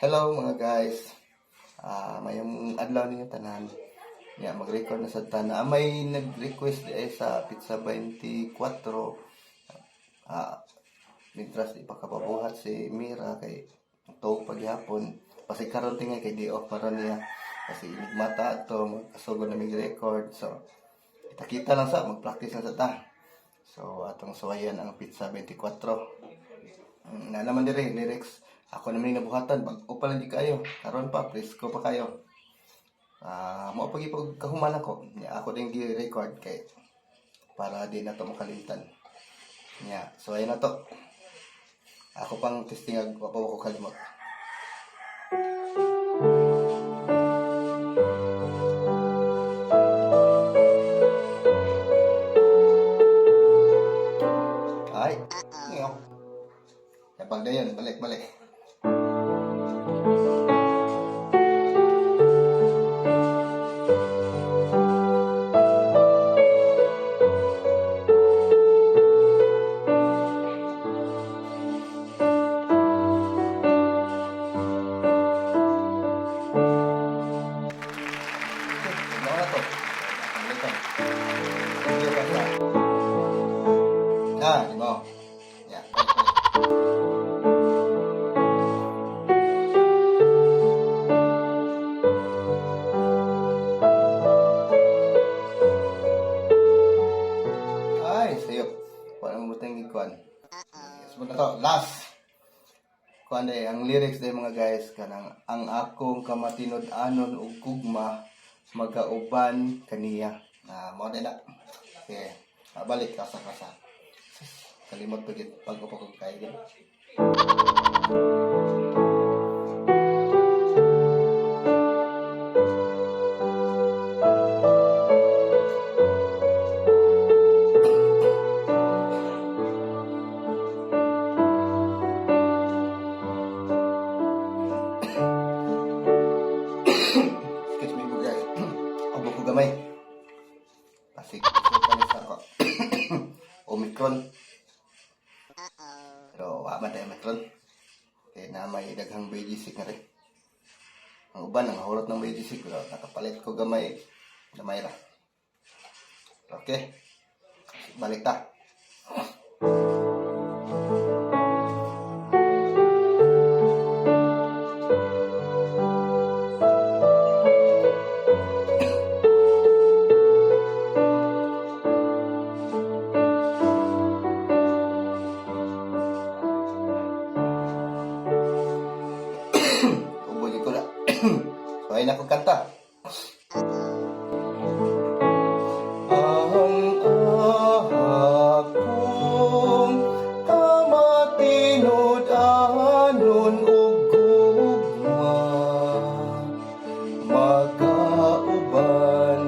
Hello mga guys. Mayong adlaw ninyo tanan. Ya, mag-record na sa tanan. May nag-request di ay sa Pizza 24. Mintras di pa kapabuhat si Mira kay tuog paghapon. Pasig karon tingay kay di off para niya. Kasi mata to magkasugod na mig-record. So, kita-kita lang sa mag-practice na sa ta. So, atong suwayan ang Pizza 24. Na naman dire lyrics. Ako naman yung nabuhatan, bag-o pa lang di kayo. Karon pa, presko pa kayo. Mo pag ipag kahuman ako. Nya ako din gi-record kay para di na to makalimtan. Nya, so ayun na to. Ako pang testing ag wa pa ko kalimot. Ay, ngiyok. Kapag dayon, balik, balik. Okay, mao na to. Balikan. Thank you, Pastor. Di mo. Yeah, balik, balik. Ay, sayop. Wala mo butang gikuan. Yes, na to. Last. Kuan day, ang lyrics day mga guys, kanang ang akong kamatinud-anon ug gugma magauban kaniya. Mo na. Okay. Balik kasa kasa. Sus, kalimot pagit pag upo kog kayo. Excuse me po guys. Ubo ko gamay. Pasig. Palis ako. Omicron. Pero wa man tayo Omicron. Kaya na may daghang BGC na rin. Ang uban, ang hurot ng BGC. Pero nakapalit ko gamay. Gamay ra. Okay. Balik ta. Ubo di ko na. So, ay na ko kanta. Ang akong kamatinud-anon ug gugma magauban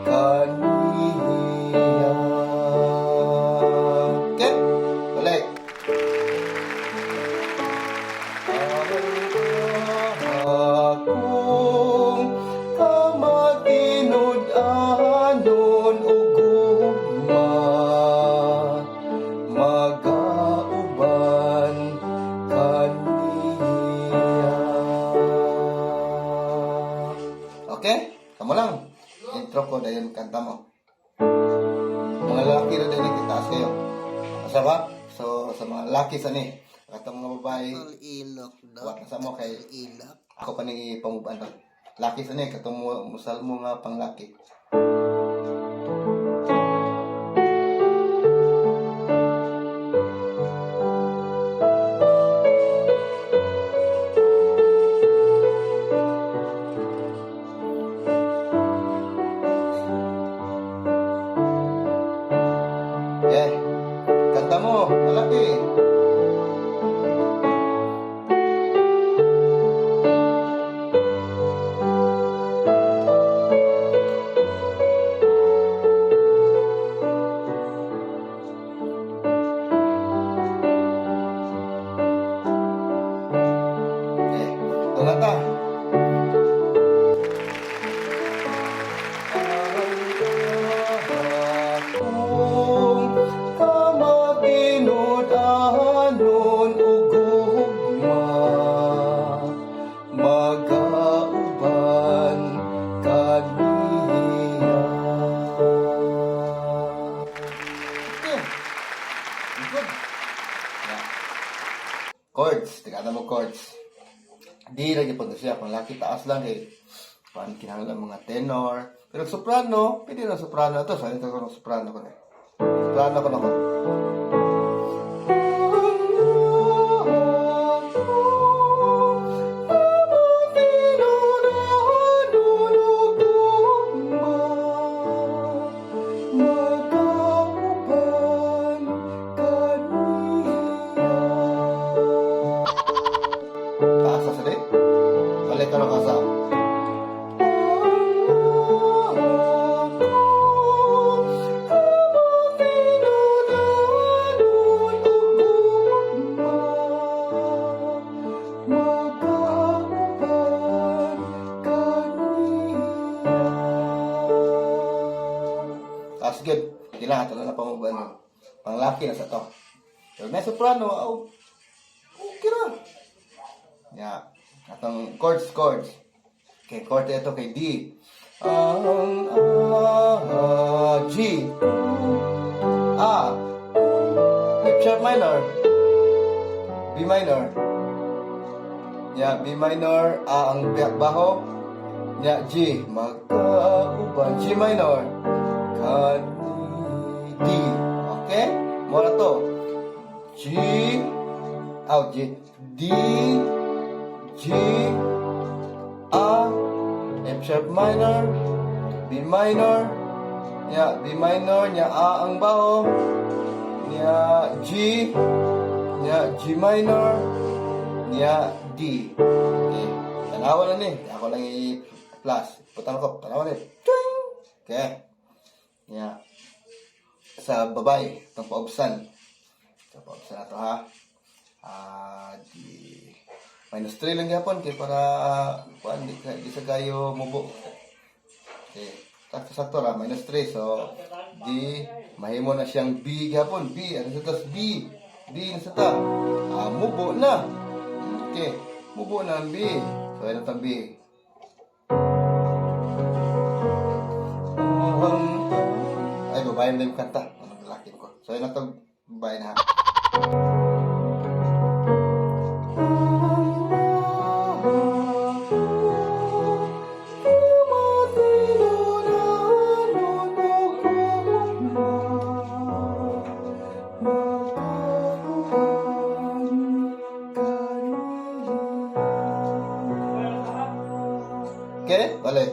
kaniya. Okay, balik. Ang akong kamatinud-anon ug gugma magauban kaniya. Okay? Kamo lang. Intro ko dayon kanta mo. Mga lalaki ra dili kitaas kayo. Asa ba? So sa mga lalaki sa ni, katong mga babae, Ilok do. wa na sa mo kay Ilok. ako pa ni pamuban to. Laki sa ni katong musalmo nga panglaki. Yeah. Kanta mo, lalaki. Okay. Tunga ta. Akong kamatinud-anon ug gugma. mo chords. D ra gyud siya pang laki, taas lang kay kuan, kinahanglan mga tenor. Pero soprano, pwede na soprano to. Sa ito ko ng soprano ko na. Soprano ko na ko. Taas sa sali. Balik ka na ka sa. Taas good. Kailangan ito na pa mo ba ano. Panglaki na sa to. Pero may soprano, oh, okay ra. Yeah. Atong chords, chords. Okay, chord ito kay D. Ang A, G, A, F sharp minor, B minor. Yeah, B minor, A ang baho. Yeah, G, magkauban, G minor, kan D. Okay? Mao na to. G, oh, G, D, G, A, F sharp minor, B minor, nya B minor, nya A ang baho, nya G, nya G minor, nya D. Okay. Tanawa na ni. Ako lang i-plus. Putang ko. Tanawa ni. Twing! Okay. Nya. Sa babae, itong paubsan. Sa paubsan na to ha. Ah, di minus 3 lang gyapon kay para kuan di sa kayo mubo. Okay. Sakto-sakto ra minus 3. So D mahimo na siyang B gyapon. B ano sa tas B. B na sa ta. Ah, mubo na. Okay. Mubo na ang B. So ano tang B? Ay, babae na yung kanta. Ano, lalaki ko. So, yun ang tong babae na. Okay, balik.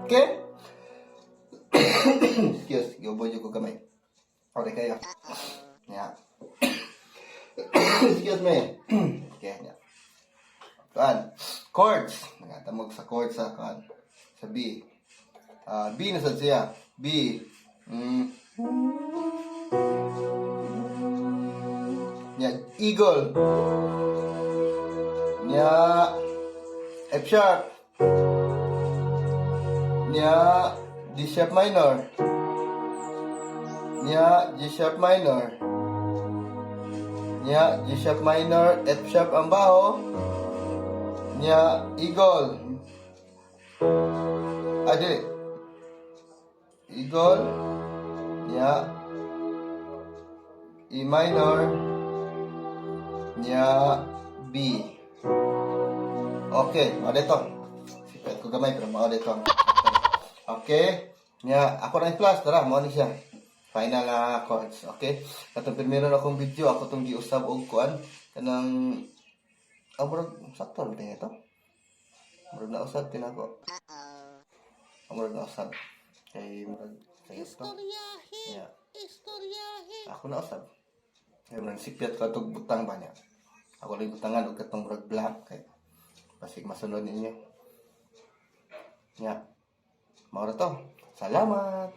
Okay? Excuse, giubo ko gamay. Okay kayo. Yeah. Excuse me. Okay, yeah. Kuan. Chords. Nagatamog sa chords sa kuan. Sa B. Ah, B na sad siya. B. Nya eagle. Nya F sharp. Nya D sharp minor. Nya G sharp minor. Nya G sharp minor, F sharp ang baho. Nya eagle. Ah, dili. Eagle. Nya E minor. Nya B. Okay, mao dito. Sipet ko gamay pero mao dito. Okay. Nya ako na i-plus tara, mao ni siya. Final na chords, okay? Katong primero na akong video, ako tong giusab og kuan kanang ah, murag sakto ba ito? Murag nausab din ako. Ah, murag nausab. Kay murag kay ito. Istoryahe. Yeah. Istoryahe. Ako nausab. Kay murag sipyat ko itong butang ba niya. Ako lang butangan og katong murag black kay basig masunod ninyo. Nya. Mao ra to. Salamat.